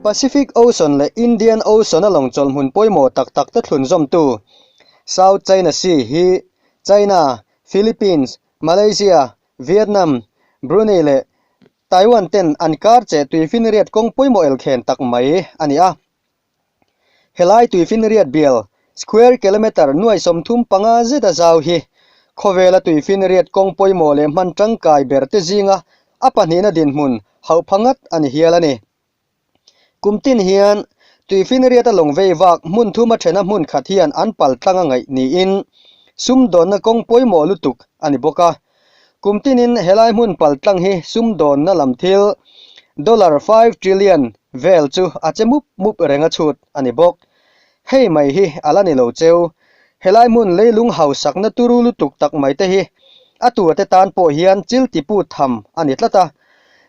Pacific Ocean leh Indian Ocean-a lawng chawlhhmun pawimawh tak tak te thlunzawmtu South China Sea hi China, Philippines, Malaysia, Vietnam, Brunei leh Taiwan ten an kar che tuifinriat kawng pawimawh elkhen tak mai a ni a. Helai tuifinriat bial square kilometre nuai 35 zet a zau hi khawvela tuifinriat kawng pawimawh leh hman tangkai ber te zinga a pahnihna dinhmun hauh pha ngat a ni hial a ni. Kum tin hian tuifinriat a lawng vei vak hmun thum a thena hmun khat hian an pal tlang a ngaih niin sumdawnna kawng pawimawh lutuk a ni bawk a. Kum tinin helai hmun pal tlang hi sumdawnna lam thil dollar 5 trillion vel chu a che mup mup reng a chhut a ni bawk. Hei mai hi a la ni lo cheu. Helai hmun leilung hausakna turu lutuk tak mai te hi a tua te tan pawh hian chil tipu tham a ni tlat a.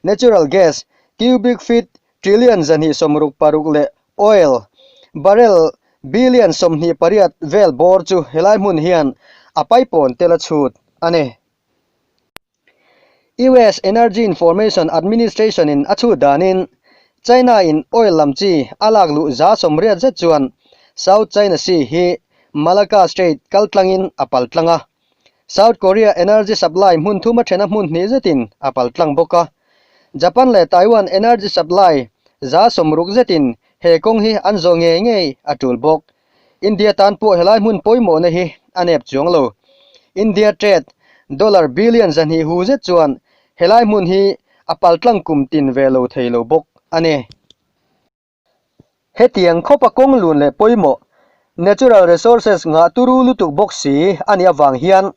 Natural gas cubic feet trillion 266 leh oil barrel billion 28 vel bawr chu helai hmun hian a paipawn tel a chhut a ni. US Energy Information Administration in a chhut danin China in oil lam chi a lak luh 180 zet chuan South China Sea hi Malacca Strait kaltlangin a paltlang a. South Korea energy supply hmun thum a thena hmun hnih zetin a paltlang bawk a. Japan leh Taiwan energy supply 60 zetin he kawng hi an zawh ngei ngei a tul bawk. India tan pawh helai hmun pawimawhna hi a nep chuang lo. India trade dollar billion 200 hu zet chuan helai hmun hi a paltlang kum tin ve lo thei lo bawk a ni. Hetiang khawpa kawng lun leh pawimawh natural resources ngah turu lutuk bawk si a nih avang hian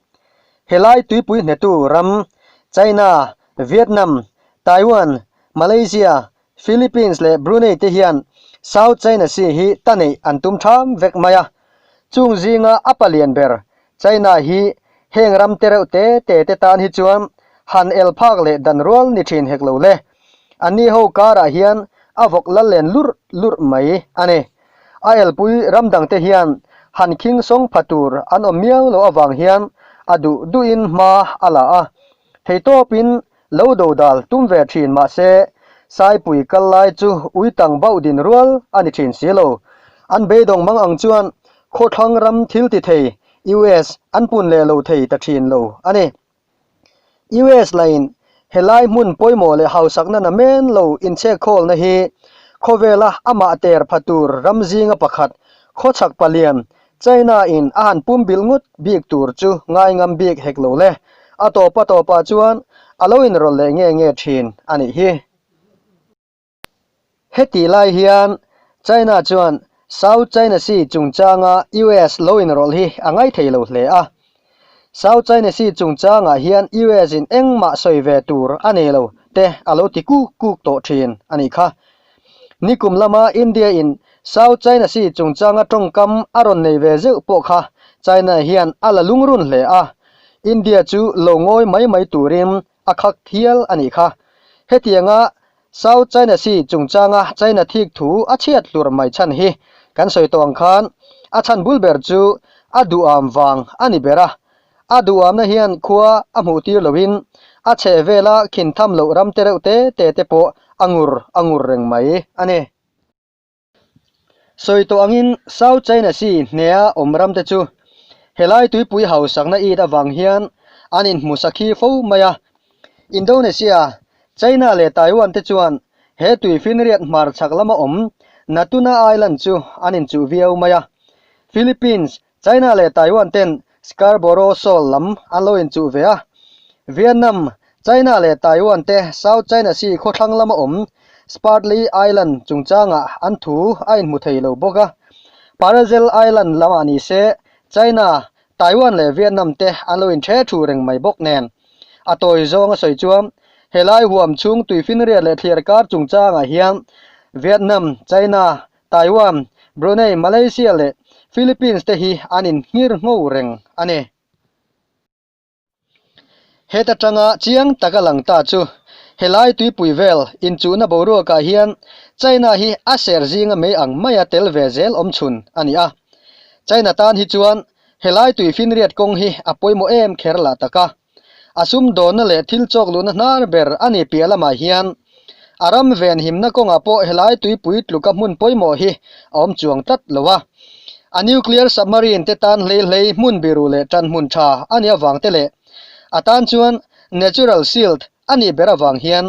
helai tuipui hnetu ram China, Vietnam, Taiwan, Malaysia, Philippines leh Brunei te hian South China Sea hi ta neih an tum tham vek mai a. Chung zinga a palian ber China hi heng ram te reuh te te te tan hi chuan han el phak leh dan rual ni thin hek lo le. Anni ho karah hian a vawk lal len lurh lurh mai a ni. A elpui ram dangte hian han khing sawng pha tur an awm miau loh avang hian a duh duhin hma a la a. Theitawpin lo do dal tum ve thin mah se Saipui kal lai chu ui tang bauh din rual a ni thin si lo. An beidawng mang ang chuan khawthlang ram thil ti thei US an pun leh lo thei ta thin lo a ni. US lain helai hmun pawimawh leh hausakna na men lo inchhekkhawlna hi khawvela amah ter pha tur ram zinga pakhat khawchhak palian China in a han pumbilh ngawt bik tur chu ngai ngam bik hek lo le. A tawp a tawpah chuan a lo inrawlh leh nge nge thin a nih hi. Heti lai hian China chuan South China Sea chungchanga US lo inrawlh hi a ngai thei lo hle a. South China Sea chungchangah hian US in engmah sawi ve tur a nei lo te a lo ti kuk kuk tawh thin a nih kha. Nikum lama India in South China Sea chungchanga tawngkam a rawn nei ve zeuh pawh kha China hian a la lungrun hle a. India chu lo ngawi mai mai turin a khak hial a nih kha. Hetianga South China Sea chungchanga China thik thu a chhiat hlur mai chhan hi kan sawi tawh ang khan a chhan bul ber chu a duham vang a ni ber a. A duhamna hian khua a hmuh tir loin a chheh vela khin tham loh ram te reuh te te te pawh a ngur a ngur reng mai a ni. Sawi tawh angin South China Sea hnea awm ram te chu helai tuipui hausakna it avang hian an inhmu sakhi fo mai a. Indonesia, China leh Taiwan te chuan he tuifinriat hmarchhak lama awm Natuna Island chu an inchuh viau mai a. Philippines, China leh Taiwan ten Scarborough Shoal lam an lo inchuh ve a. Vietnam, China leh Taiwan te South China Sea khawthlang lama awm Spratly Island chungchangah an thu a inhmu thei lo bawk a. Paracel Island lamah ni se China, Taiwan leh Vietnam te an lo inthe thu reng mai bawk nen. A tawi zawng a sawi chuan helai huam chhung tuifinriat leh thliar kar chungchangah hian Vietnam, China, Taiwan, Brunei, Malaysia leh Philippines te hi an inhngir ngho reng a ni. Heta tanga chiang taka lang ta chu helai tuipui vel inchuhna boruakah hian China hi a ser zinga mei ang maia tel ve zel awm chhun a ni a. China tan hi chuan helai tuifinriat kawng hi a pawimawh em kher lah tak a. A sumdawnna leh thil chawk luhna hnar ber a ni piah lamah hian. A ram venhimna kawngah pawh helai tuipui tluka hmun pawimawh hi a awm chuang tlat lo a. A nuclear submarine te tan hlei hlei hmun biru leh tan hmun tha a nih avang te leh a tan chuan natural shield a nih ber avang hian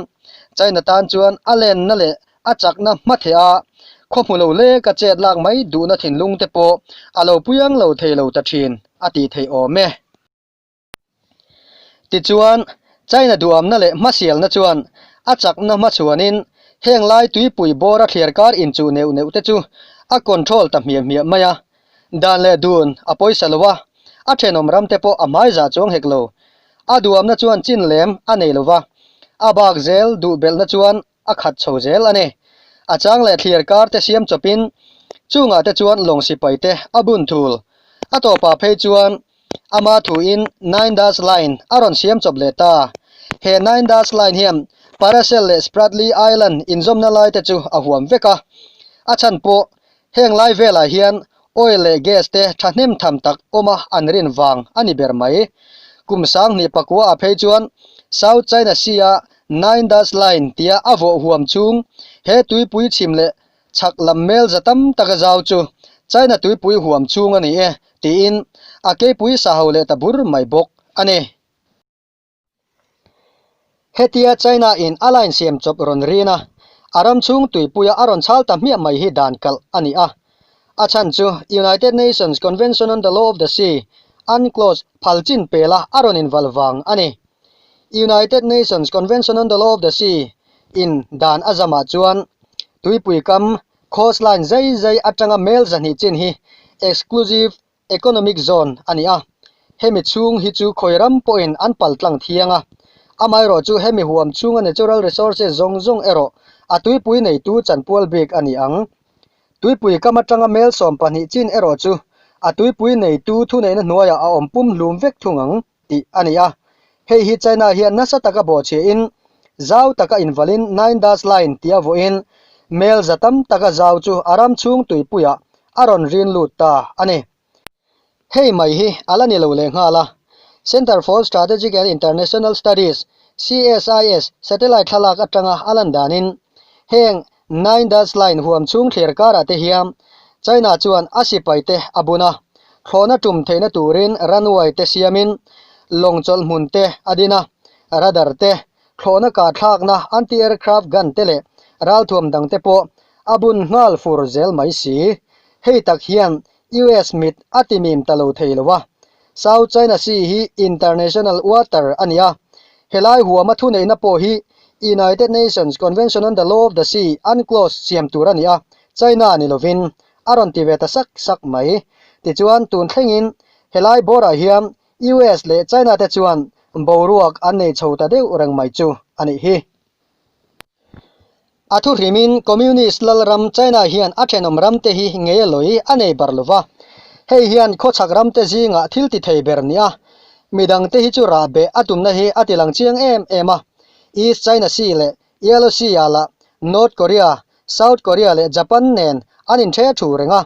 China tan chuan a lenna leh a chakna hma theh a, khaw hmu lo lek a chet lak mai duhna thinlung te pawh a lo puiang lo thei lo ta thin a tih theih awm e. Tichuan, China duhamna leh hmasialna chuan a chakna hmachhuanin heng lai tuipui bawra thliar kar inchuh neuh neuh te chu a control ta hmiah hmiah mai a. Dan leh dun a pawisa lo a, a thenawm ram te pawh a hmaizah chuang hek lo. A duhamna chuan chin lem a nei lo va, a bak zel duh belhna chuan a khat chho zel a ni. A chang leh thliar kar te siam chawpin chungah te chuan lawng sipai te a bun thul. A tawpah phei chuan ama thuin Nine Dash Line a rawn siam chawp leh ta. He Nine Dash Line hian Paracel leh Spratly Island inzawmna lai te chu a huam vek a. A chhan pawh heng lai velah hian oil leh gas te thahnem tham tak awma an rin vang a ni ber mai. Kum sanghnih pakua ah phei chuan South China Sea-a Nine Dash Line tia a vawh huam chung he tuipui chhim leh chhak lam mel za tam taka zau chu China tuipui huam chung a ni e tiin a keipui sa ho leh ta bur mai bawk a ni. Hetia China in a line siam chawp rawn rin a, a ram chhung tuipuia a rawn chhal ta hmiah mai hi dan kalh a ni a. A chhan chu United Nations Convention on the Law of the Sea, UNCLOS, phal chin pela a rawn invalh vang a ni. United Nations Convention on the Law of the Sea in dan a zamah chuan tuipui kam coastline zai zai atanga mel 200 chin hi exclusive Economic Zone a ni a, hemi chhung hi chu khawi ram pawhin an pal tlang thiang a. Amaherawh chu hemi huam chhunga natural resources zawng zawng erawh a tuipui neitu chanpual bik a ni ang. Tuipui kam atanga mel 12 chin erawh chu a tuipui neitu thuneihna hnuaiah a awm pum hlum vek thung ang tih a ni a. Hei hi China hian nasa taka bawhchhiahin zau taka invalin Nine Dash Line tia vawiin mel za tam taka zau chu a ram chhung tuipuiah a rawn rin lut ta a ni. Hei mai hi a la ni lo leh nghal a, Centre for Strategic and International Studies, CSIS, satellite thlalak atanga a lan danin heng Nine Dash Line huam chhung thlir karah te hian China chuan a sipai te a bun a, thlawhna tum theihna turin runway te siamin lawng chawlh hmun te a din a, radar te, thlawhna kah thlakna anti-aircraft gun te leh ralthuam dang te pawh a bun nghal fur zel mai si. Hei tak hian US mit a ti mim ta lo thei lo a. South China Sea hi international water a ni a, helai huama thuneihna pawh hi United Nations Convention on the Law of the Sea, UNCLOS, siam tur a ni a, China ni lovin a rawn ti ve ta sak sak mai. Tichuan, tun thlengin helai bawrah hian US leh China te chuan boruak an nei chho ta deuh reng mai chu a nih hi. A thu hrimin Communist lalram China hian a thenawm ramte hi ngei a lawi a nei bar lo va, hei hian khawchhak ramte zingah thil ti thei ber nia midangte hi chu rah beh a tumna hi a tilang chiang em em a. East China Sea leh Yellow Sea-ah lah North Korea, South Korea leh Japan nen an inthe thu reng a.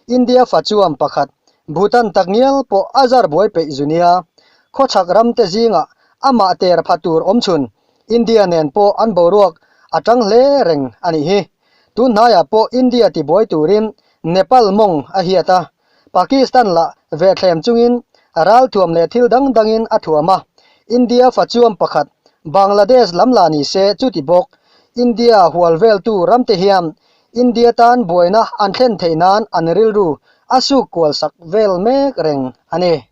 India fa chuam pakhat Bhutan takngial pawh a zar buai peih zu nia. Khawchhak ramte zingah amah ter pha tur awmchhun India nen pawh an boruak a tang hle reng a nih hi. Tun hnaiah pawh India tibuai turin Nepal mawng a hiat a, Pakistan lah vehthlem chungin ralthuam leh thil dang dangin a thuam a. India fachuam pakhat Bangladesh lam lah ni se chuti bawk. India hual veltu ramte hian India tan buaina an thlen theih nan an rilru a suk kual sak vel mek reng a ni.